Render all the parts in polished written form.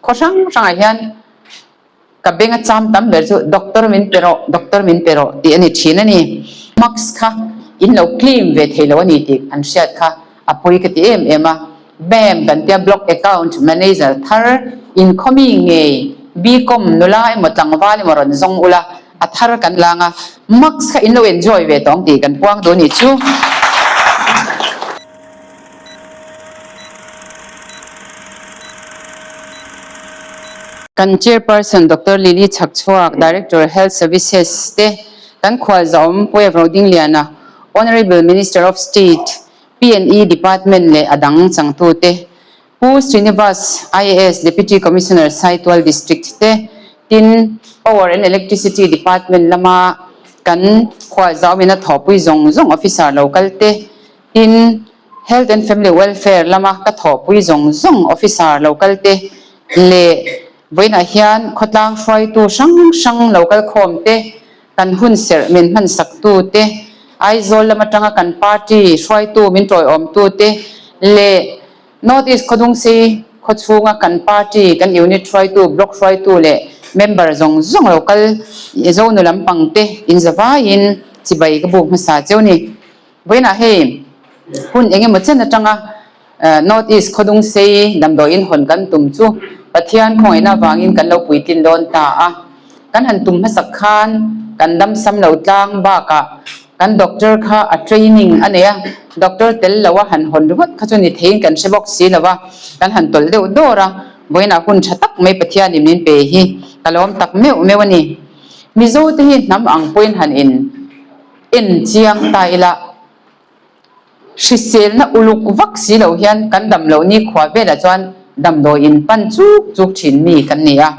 Khaw hrang hrangah hian ka beng a cham tam ber chu doctor min pe rawh, doctor min pe rawh tih a ni thin a ni. Mask kha in lo claim ve thei lo a ni tih an hriat kha a pawi ka ti em em a. Bam kan tia block account manager thar inkhawmi ngei Bcom nula emaw tlangval emaw rawn zawng ula a thar kan lang a, mask kha in lo enjoy ve tawng tih kan puang duh a nih chu. Kan Chairperson Doctor Lily Chhakchhuak, Director Health Services te, kan khualzawm Pu Evro Dingliana, Honourable Minister of State, P&E Department leh a dang changtute, Pu Srinivas, IAS, Deputy Commissioner Saitual District te, tin Power and Electricity Department lama kan khualzawmin a thawhpui zawng zawng officer lo kal te, Tin, Health and Family Welfare lama ka thawhpui zawng zawng officer lo kal te leh vawiinah hian khawtlang hruaitu hrang hrang lo kal khawm te, kan hun serh min hmansak tu te, Aizawl lam atanga kan party hruaitu min tawiawm tu te leh North East Khawdungsei khawchhunga kan party, kan unit hruaitu, block hruaitu leh member zawng zawng lo kal Zonu lampang te inzavaiin chibai ka buk hmasa cheu ni. Vawiinah hei hun eng emaw chen atanga North East khawdung sei damdawiin hawn kan tum chu Pathian khawngaihna avangin kan lo puitlin dawn ta a. Kan han tum hmasak khan kan dam sam lo tlang bakah kan doctor kha a training a nei a, doctor tel lo a han hawn ringawt kha chu ni theiin kan hre bawk si lo va, kan han tawlh deuh dawr a, vawiinah hun tha tak mai Pathianin min pe hi ka lawm tak meuh meuh a ni. Mizo te hi hnam ang pawhin han in. En chiang ta ila, hriselna uluk vak si lo hian kan dam loh nikhua velah chuan damdawi in pan chuk chuk thin mi kan ni a.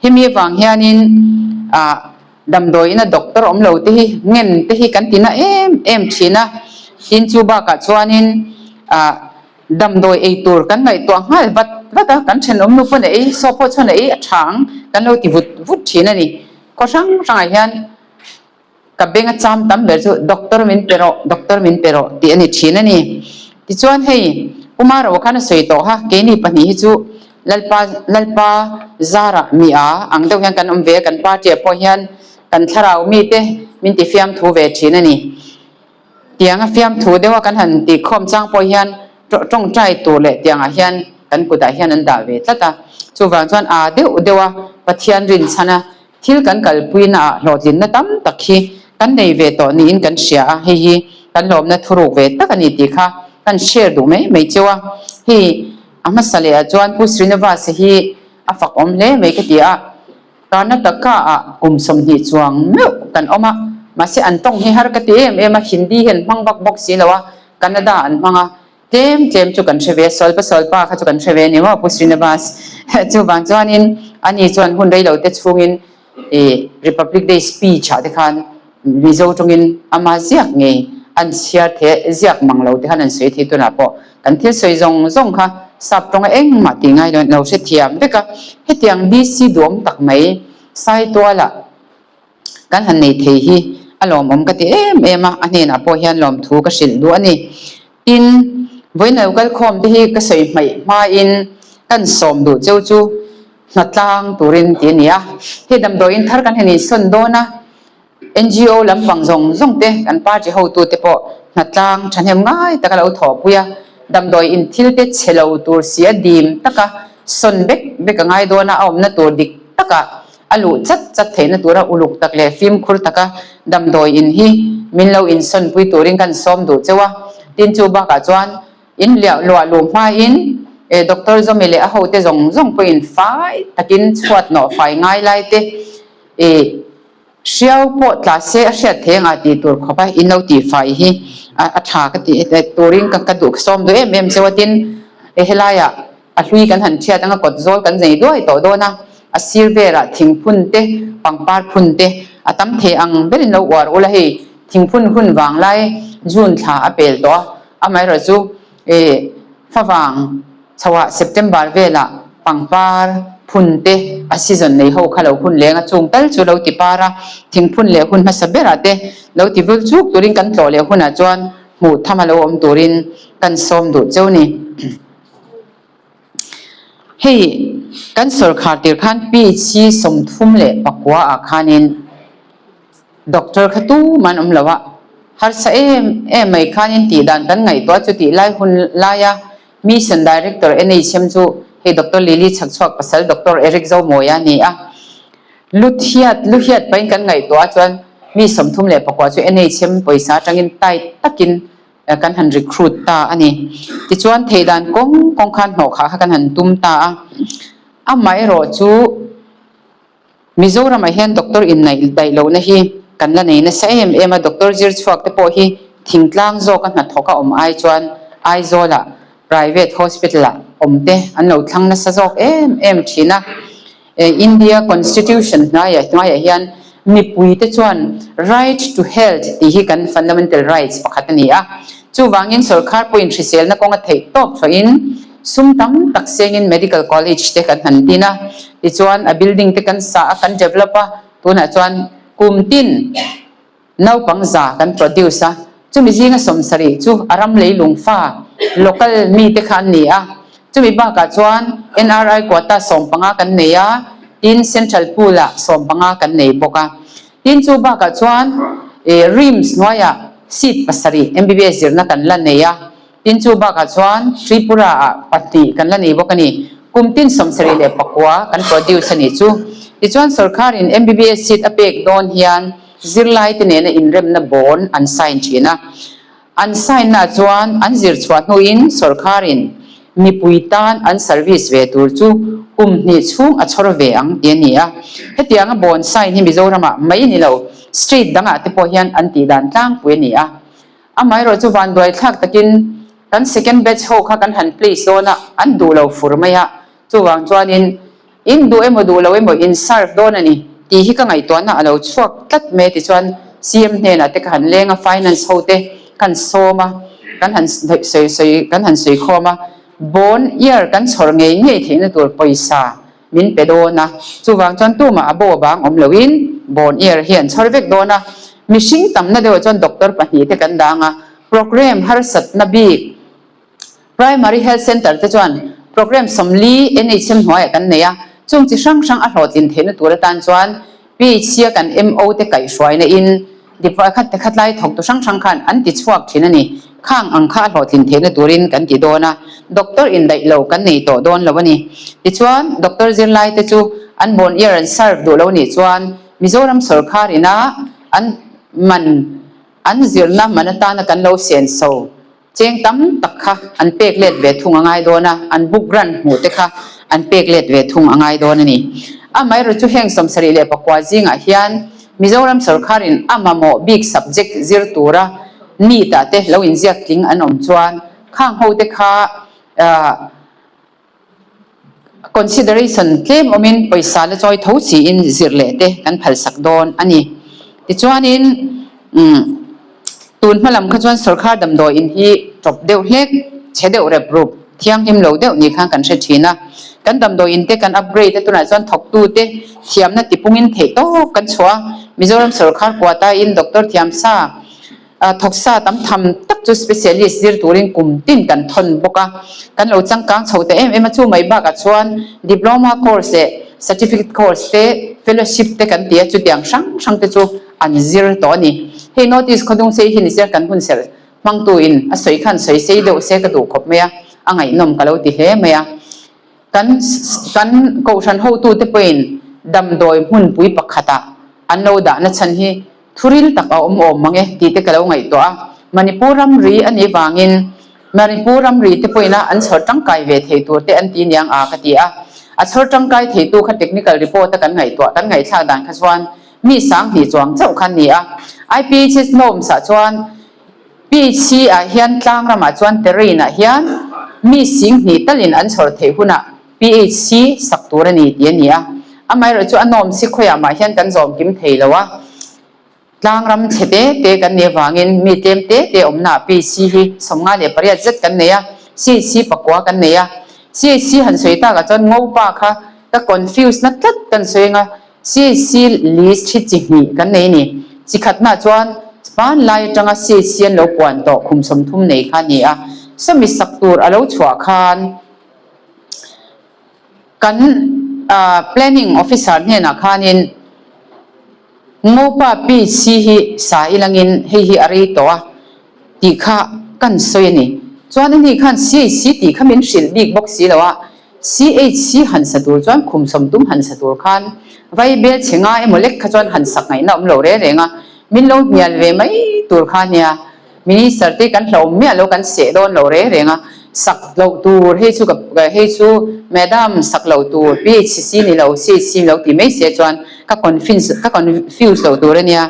Hemi avang hianin ah damdawi ina doctor awm lo te hi ngen te hi kan ti na em em thin a. Tin chu bakah chuanin ah damdawi ei tur kan ngaihtuah nghal vat vat a, kan thenawm nu pawn a ei, saw pawh chuan a ei a tha ang kan lo ti vut vut thin a ni. Khaw hrang hrangah hian Ka beng a cham tam ber chu doctor min pe rawh, doctor min pe rawh tih a ni thin a ni. Tichuan hei Pu Maro khan a sawi tawh ha, keini pahnih hi chu Lalpa Lalpa zarah mi a ang deuh hian kan awm ve a, kan party ah pawh hian kan thlarau mite min ti fiamthu ve thin a ni. Tianga fiamthu deuha kan han tihkhawm chang pawh hian tawngtai tur leh tiangah hian kan kutah hian an dah ve tlat a. Chuvang chuan aa deuh deuha Pathian rinchhana Thil kan kalpuina ah hlawhtlinna tam tak hi kan nei ve tawh niin kan hria a, hei hi kan lawmna thuruk ve tak a ni tih kha kan share duh mai mai cheu a. Hei a hmasa leh ah chuan Pu Srinivasa hi a fak awm hle mai ka ti a, Karnataka ah kum 20 chuang meuh kan awm a, mahse an tawng hi har ka ti em em a, Hindi hi an hmang vak bawk si lo a, Kannada an hmang a, Tlem tlem chu kan hre ve, Sawlpa Sawlpa kha chu kan hre ve a ni maw Pu Srinivas? Chuvang chuanin ani chuan hun reilo te chhungin ih Republic Day speech ah te khan Mizo tawngin ama ziak ngei an chhiar the ziak mang lo te khan an sawi thei tunah pawh kan thil sawi zawng zawng kha sap tawnga engmah tih ngai lo lo hrethiam vek a, hetiang DC duhawm tak mai Saitualah Kan han nei thei hi a lawmawm ka ti em em a, a hnenah pawh hian lawmthu ka hrilh duh a ni. Tin, vawiin lo kalkhawm te hi ka sawi hmaih hmain kan sawm duh cheu chu hnatlang turin ti a ni a. Hei damdawiin thar kan han insawn dawn a, NGO lampang zawng zawng te, kan party hotute pawh hnatlang thahnem ngai taka lo thawhpui a, damdawi in thil te chhe lo tur si a dim taka sawn bek bek a ngai dawn a, a awmna tur dik takah A luh chat chat theihna tura uluk tak leh fimkhur taka damdawi in hi min lo insawnpui turin kan sawm duh cheu a. Tin chu bakah chuan in liah luah luh hmain e Doctor Zawmi leh a hote zawng zawng pawhin fai takin chhuat nawh fai ngai lai te e hriau pawh tla se a hriat thei anga tih tur khawp a in lo tih fai hi a tha ka tih turin ka duh ka sawm duh em em cheu a. Tin e helaiah A hlui kan han thiat anga kawt zawl kan zei duai tawh dawn a, a sir velah thingphun te, pangpar phun te a tam thei ang berin lo uar ula hei thingphun hun vang lai June thla a pel tawh a, amaherawh chu eh favang chhoah September velah pangpar phun te a season nei ho kha lo hun leng a chung tal chu lo ti par a, thingphun leh hun hmasa berah te lo ti vul chuk turin kan tlawh leh hunah chuan hmuh tham a lo awm turin kan sawm duh cheu ni. Hei kan sawrkhar tir khan PHC 39 ah khanin Doctor kha tuman awm lo a, harsa em em mai khanin tih dan kan ngaihtuah chu tih lai hun laia Mission Director NHM chu hei Doctor Lily Chhakchhuak pasal Doctor Eric Zomawia a ni a. Luthiat Luhiat pahin kan ngaihtuah chuan mi 39 chu NHM pawisa atangin tight takin kan han recruit ta a ni. Tichuan theih dan kawng kawng khan hnawhkhah kha kan han tum ta a. Amaherawh chu Mizoramah hian doctor inneih daih lohna hi kan la nei nasa em em a, doctor zir chhuak te pawh hi thingtlang zawka hnathawk a awm ai chuan Aizawlah private hospital ah awm te an lo thlang nasa zawk em em thin a. India Constitution hnuaiah hnuaiah hian mipui te chuan right to health tih hi kan fundamental rights pakhat a ni a, chuvangin sorkar pawhin hriselna kawnga theih tawp chhuahin sum tam tak sengin medical college te kan han din a, tichuan a building te kan sa a, kan develop a, tunah chuan kum tin naupang za kan produce a, chumi zinga 70 chu a ram leilung fa local mi te kha an ni a, chumi bakah chuan NRI quota 15 kan nei a, tin central pool ah 15 kan nei bawk a, tin chu bakah chuan RIMS hnuaiah seat 7 MBBS zirna kan la nei a. Tin chu bakah chuan Tripura ah 2 kan la nei bawk a ni. Kum tin 79 kan produce a nih chu. Tichuan sorkarin MBBS seat a pek dawn hian zirlai te nena inremna bond an sign thin a. An sign na chuan an zir chhuah hnuin sorkarin mipui tan an service ve tur chu kum hnih chhung a chhawr ve ang tih a ni a. Hetianga bond sign hi Mizoramah mai ni lo, state dangah te pawh hian an tih dan tlangpui a ni a. Amaherawh chu vanduai thlak takin kan second batch ho kha kan han place dawn a, an duh lo fur mai a, chuvang chuanin in duh emaw duh lo emaw in serve dawn a ni tih hi ka ngaihtuahna a lo chhuak tlat mai a tichuan CM hnenah te ka han leng a, finance ho te kan sawm a, kan han sawi sawi kan han sawi khawm a, bond year kan chhawr ngei ngei theihna tur pawisa min pe dawn a, chuvang chuan tumah a bo bang awm loin bone ear hi an chhawr vek dawn a, mihring tamna deuhah chuan doctor 2 te kan dang a, programme harsatna bik Primary Health Centre te chuan programme 40 NHM hnuaiah kan nei a, chung chi hrang hrang a hlawhtlin theihna tur atan chuan PHC a kan MO te kaihhruaina in Department khat khat lai thawktu hrang hrang khan an ti chhuak thin a ni. Khang ang kha a hlawhtlin theihna turin kan ti dawn a, doctor indaih lo kan nei tawh dawn lo a ni. Tichuan, doctor zirlai te chu an bone year an serve duh lo nih chuan Mizoram sorkar ina an man an zirna man atana kan lo senso Cheng tam tak kha an pek let ve thung a ngai dawn a, an book grant hmuh te kha an pek let ve thung a ngai dawn a ni. Amaherawh chu heng 79 zingah hian Mizoram sorkarin a mamawh bik subject zir tura NEET ah te lo inziak tling an awm chuan khang ho te kha Consideration tlem awmin pawisa la chawi tho siin zir leh te kan phalsak dawn a ni. Tichuanin tun hma lam kha chuan sorkar damdawi in hi tawp deuh hlek, chhe deuh rep rup, thianghlim lo deuh ni khan kan hre thin a. Kan damdawi in te kan upgrade a, tunah chuan thawktu te thiamna tipungin theih tawp kan chhuah a. Mizoram sorkar kuata in doctor thiam sa Thawksa tam tham tak chu specialist zir turin kum tin kan thawn bawk a, kan lo changkang chho ta em em a, chu mai bakah chuan diploma course leh certificate course te, fellowship te kan ti a, chutiang hrang hrang te chu an zir tawh a ni. Hei notice khawdung sei hi ni sia kan hun serh hmangtu in a sawi khan sawi sei deuh se ka duh khawp mai a, a ngaihnawm ka lo ti hle mai a. Kan kan kohhran hotute pawhin damdawi hmunpui pakhatah an lo dahna chhan hi thuril tak a awm awm mang e tih te ka lo ngaihtuah a. Manipur ramri a nih vangin Manipur ramri te pawhin a an chhawr tangkai ve thei tur te an ti niang a ka ti a. A chhawr tangkai theitu kha technical report a kan ngaihtuah kan ngaihthlak dan kha chuan mi 2000 chuang chauh kha an ni a. IPHS norms ah chuan PHC ah hian tlang ramah chuan terrain ah hian mi 2000 talin an chhawr theih hunah PHC sak tur a ni tih a ni a. Amaherawh chu a nawm si khawiah mah hian kan zawm kim thei lo a. Tlang ram chhe te te kan nih avangin mi tlem te te awmnaah PHC hi 58 zet kan nei a, CHC 9 kan nei a. CHC han sawi takah chuan Ngopa kha ka confuse na tlat kan sawi anga CHC list hi chi hnih kan nei a ni. Chi khatnaah chuan hmanlai atanga CHC an lo puan tawh khum 30 nei kha a ni a. Sawmi sak tur a lo chhuah khan. Kan Planning Officer hnenah khanin Ngopa PC hi sa ilangin hei hi a rei tawh a tih kha kan sawi a ni. Chuan ani khan CHC tih kha min hrilh bik bawk si lo a, CHC han sa tur chuan khum sawmtum han sa tur khan vai bel chhe nga emaw lek kha chuan han sak ngaihna awm lo reng reng a, min lo hnial ve mai tur kha nia. Minister te kan hlauhawm miah lo kan seh dawn lo reng reng a, sak loh tur hei chu ka hei chu madam sak loh tur PHC ni lo CHC ni lo tih mai se chuan ka confince ka confuse loh tur a nia.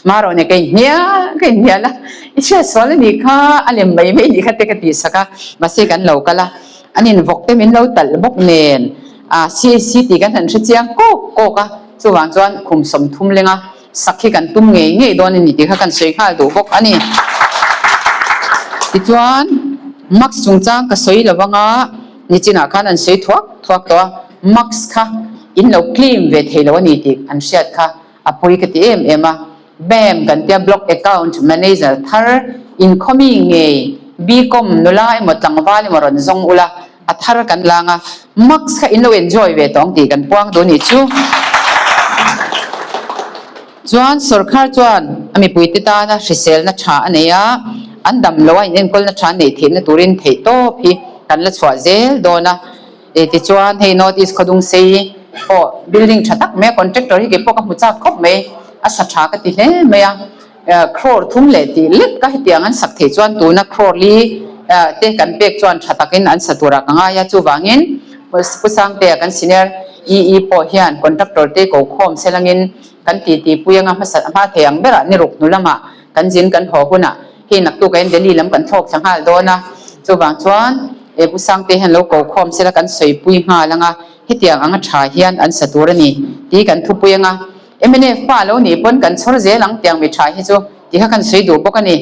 Marawh nia ka inhnial ka inhnial a, i hriat sual a nih kha a lem mai mai nih kha te ka tih sak a, mahse kan lo kal a, an invawk te min lo talh bawk nen ah CHC tih kan han hre chiang kawk kawk a, chuvang chuan khum 30 lenga Sak hi kan tum ngei ngei dawn a ni tih kha kan sawi nghal duh bawk a ni. Tichuan, Max chungchang ka sawi lo anga nichinah khan an sawi thuak thuak tawh a, Max kha in lo claim ve thei lo a ni tih an hriat kha a pawi ka ti em em a. Bam kan tia Block Account Manager thar inkhawmi ngei Bcom nula emaw tlangval emaw rawn zawng ula, A thar kan lang a, Max kha in lo enjoy ve tawng tih kan puang duh nih chu. Chuan sorkar chuan a mipuite tana hriselna tha a nei a, an dam loa in enkawlna tha neih theihna turin theihtawp hi kan la chhuah zel dawn a. E tichuan hei North East Khawdungsei pawh building tha tak mai a, contractor hi keipawh ka hmu chak khawp mai, a sa tha ka ti hle mai a. Crore thum leh tih lek ka hetiang an sak theih chuan tuna crore li te kan pek chuan tha takin an sa turah ka ngai a, chuvangin Pu Sangtea kan senior EE pawh hian contractor te ko khawm selangin kan titi pui anga hmasa hma thei ang berah ni ruk hnu lamah kan zin kan haw hunah hei naktuk ah hian Delhi lam kan thlawk thla nghal dawn a, chuvang chuan Pu Sangtea hian lo ko khawm sela kan sawipui nghal anga hetiang anga tha hian an sa tur a ni tih kan thupui anga. Mnf pa lo nih pawn kan chhawr zel ang tiang mi tha hi chu ti kha kan sawi duh bawk a ni.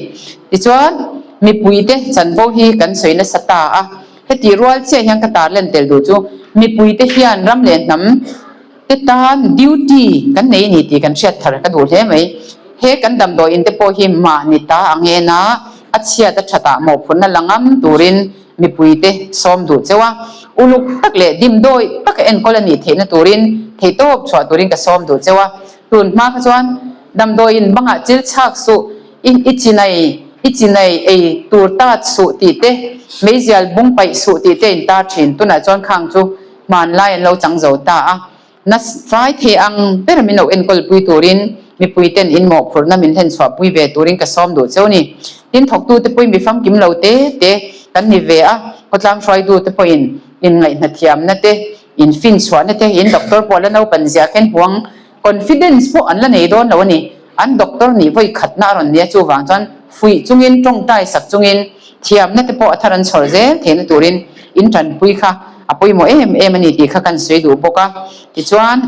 Tichuan, mipuite chanvo hi kan sawi nasa ta a, heti rual chiah hian ka tar len tel duh chu mipuite hian ram leh hnam te tan duty kan nei a ni tih kan hriat thar ka duh hle mai. He kan damdawi in te pawh hi mahni ta ang en a, a chhiat a thatah mawhphurhna la ngam turin mipuite sawm duh cheu a, uluk tak leh dimdawi taka enkawl a nih theihna turin theihtawp chhuah turin ka sawm duh cheu a. Tun hma kha chuan damdawiin bangah chil chhak suh, i i chinai i chinai ei tur tat suh tih te, meizial bung paih suh tih te in tar thin. Tunah chuan khang chu hmanlai an lo chang zo ta a. Na fai thei ang ber min lo enkawl pui turin mipui ten in mawhphurhna min hlen chhuah pui ve turin ka sawm duh cheu ni. Tin thawktu te pawhin mi famkim lo te te kan ni ve a, khawtlang hruaitu te pawhin in ngaihhna thiamna te, in fin chhuahna te, in doctor pawh la naupan ziah khen huang confidence pawh an la nei dawn lo a ni. An doctor nih vawi khatna a rawn nia chuvang chuan fuih chungin tawngtai sak chungin thiamna te pawh a thar an chhawr zel theihna turin in tanpui kha a pawimawh em em a ni tih kha kan sawi duh bawk a. Tichuan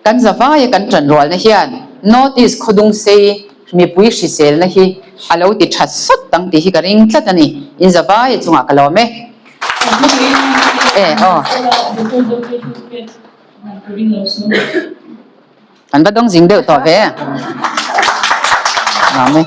kan zavaia kan tanrualna hian North East Khawdungsei mipui hriselna hi a lo ti tha sawt ang tih hi ka ring tlat a ni. In zavaia chungah ka lawm e. E aw. An va dawng zing deuh tawh ve. Nuam e.